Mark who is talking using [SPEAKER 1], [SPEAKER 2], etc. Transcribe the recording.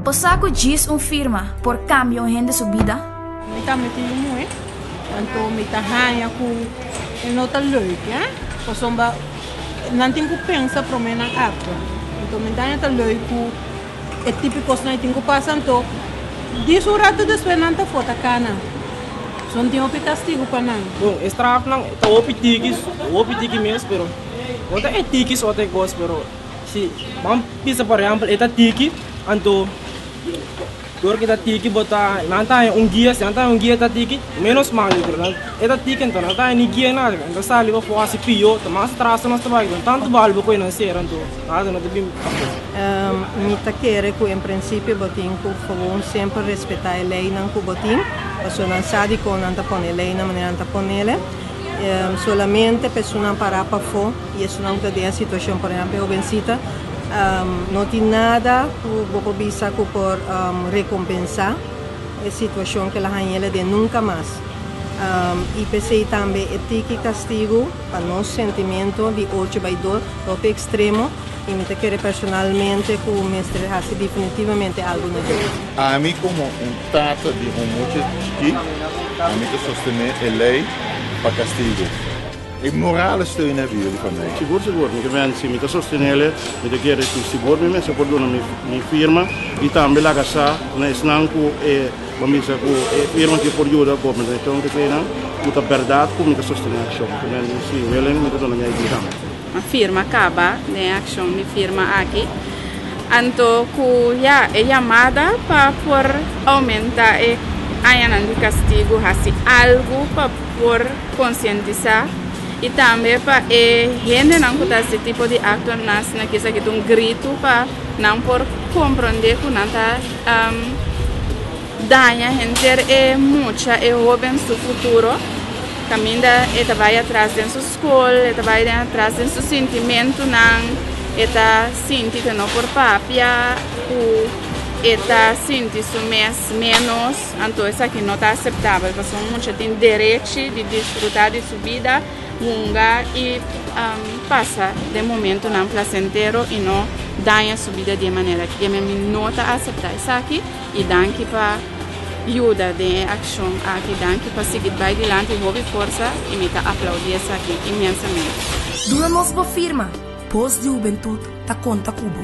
[SPEAKER 1] Bo sa ku djis un firma por kambia un hende su bida?
[SPEAKER 2] Mi tambe tin yu muhé, anto mi ta haña ku e no ta leuk, hè, pasobra nan tin ku pensa promé nan aktua. Anto mi ta haña ta leuk ku e tipo kosnan ei tin ku pasa, anto dis un ratu despues nan ta for ta kana. So no tin hopi kastigu pa nan.
[SPEAKER 3] Bon, e strafnan ta hopi tiki, hopi tiki mes, pero no ta e tiki so ta e kos, pero si ban bisa por ehempel e ta tiki, anto dor ku e ta tiki bo ta nan ta haña un guia, si nan ta haña un guia e ta tiki, menos mal pero nan e ta tiki anto nan ta haña ni guia nada, nan ta sali pafó hasi pió, ta mas atraso nos ta bai, tantu balbo ku e nan sera anto nada no ta bin pafó.
[SPEAKER 4] Mi ta kere ku en prinsipio bo tin ku gewoon semper respetá e leinan ku bo tin, pasobra nan sa dikon nan ta pone e leinan manera nan ta ponele. Solamente pa esunnan pará pafó i esunnan ku ta den e situashon, por ehèmpel e hobensita, no tin nada ku bo por bisa ku por rekompensá e situashon ku el a hañ'el aden nunka mas. I p'esei tambe e tiki kastigu pa nos sentimentu di ocho bai dos ta hopi ekstremo. I mi ta kere personalmente ku mester hasi definitivamente algu na dje.
[SPEAKER 5] Ami komo un tata di un mucha chikí, ami ta sostené e lei pa kastigu. E morale steun hebben jullie van mij.
[SPEAKER 6] Sigur sigur, mi ke men si mi ta sostenele, mi ta kere ku sigur mi mester por duna mi mi firma i tambe laga sa na esnan ku e ban bisa ku e firma aki por yuda gobernashon ku eseinan ku ta bèrdat ku mi ta sostené akshon. Ke men si willing mi ta duna mi ID tambe.
[SPEAKER 7] A firma kaba den e akshon di firma aki. Anto ku ya e yamada pa por oumentá e añanan di kastigu hasi algu pa por konsientisá i tambe pa e hendenan ku ta hasi tipo di akto nan asina ki esaki ta un gritu pa nan por komprondé ku nan ta daña henter e mucha, e hóben su futuro. Kaminda e ta bai atras den su skol, e ta bai atras den su sintimentunan, e ta sinti ku e no por papia, ku e ta sinti su mes ménos, anto esaki no ta aseptabel pasobra un mucha tin derechi di disfrutá di su bida, hunga i pasa den momentunan plasentero i no daña su bida di e manera aki. Mi no ta aseptá esaki i danki pa. Yuda den e akshon aki. Danki pa sigui bai dilanti hopi forsa i mi ta aplaudi esaki inmensamente.
[SPEAKER 1] Duna nos bo firma, Bos di Hubentut ta konta ku bo.